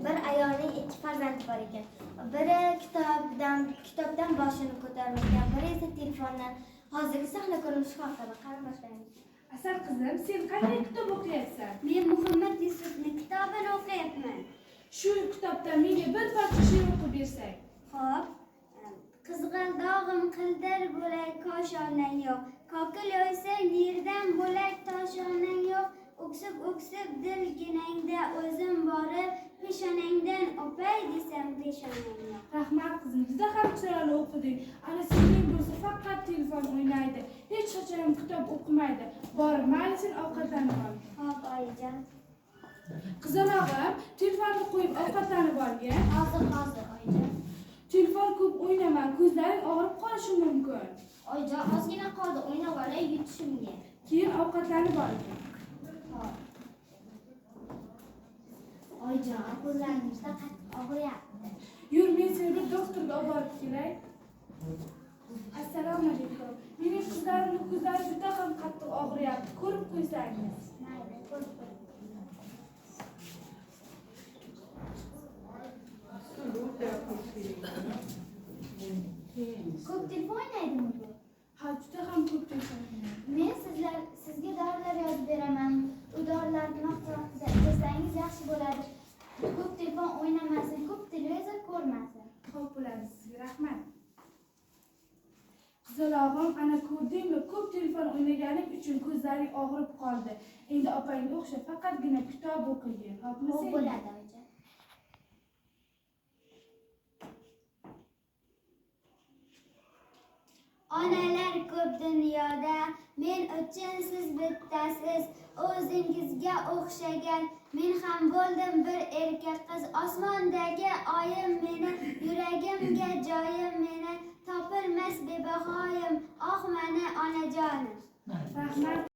Bir ayolning ikki farzandi bor ekan. Biri kitobdan boshini ko'tarmagan, biri esa telefondan. Hozirgi sahna ko'rinishi haqida qani boshlaymiz. Asal qizim, sen qanday kitob o'qiyapsan? Men Muhammad Yusufning kitobini o'qiyapman. Shu kitobdan menga bir parcha she'r o'qib bersang. Xo'p. Qizg'aldog'im qildir bo'lak koshonang yo'q. Kokil o'ysang yerdan bo'lak toshonang yo'q. O'ksib o'ksib dilginangda o'zim borib peshonangdan o'pay desam peshonang yo'q. Rahmat qizim, juda ham chiroyli o'qiding. Ana singling bo'lsa faqat telefon o'ynaydi. Hech qachon ham kitob o'qimaydi. Bor, mayli sen ovqatlanib ol. Xo'p, oyijon. Qizalog'im, telefonni qo'yib ovqatlanib olgin. Hozir hozir oyijon. Telefon ko'p o'ynama, ko'zlaring og'rib qolishi mumkin. Oyijon, ozgina qoldi, o'ynab olay yutishimga. Keyin ovqatlanib olgin. Xo'p. Oyijon, ko'zlarim juda qattiq og'riyapti. Yur, men seni bir doktorga olib borib kelay. Assalomu alaykum. Mening qizlarimning ko'zlari juda ham qattiq og'riyapti. Ko'rib qo'ysangiz. Mayli, ko'rib qo'y. Ko'p telefon o'ynaydimi bu? Ha, juda ham ko'p telefon o'ynaydi. Men sizga dorilar yozib beraman. U dorilarni vaqti-vaqtida ichsangiz yaxshi bo'ladi. Ko'p telefon o'ynamasin, ko'p televizor ko'rmasin. Xo'p bo'ladi, sizga rahmat. Qizalog'im, ana ko'rdingmi, ko'p telefon o'ynaganing uchun ko'zlaring og'rib qoldi. Endi opangga o'xshab faqatgina kitob o'qigin. Xo'pmi Xo'p sen? bo'ladi, oyijon. Onalar ko'p dunyoda, men uchun siz bittasiz. O'zingizga o'xshagan men ham bo'ldim bir erkak qiz. Osmondagi oyim meni, yuragimga joyim meni, topilmas bebahoyim, oh mani onajonim. Rahmat.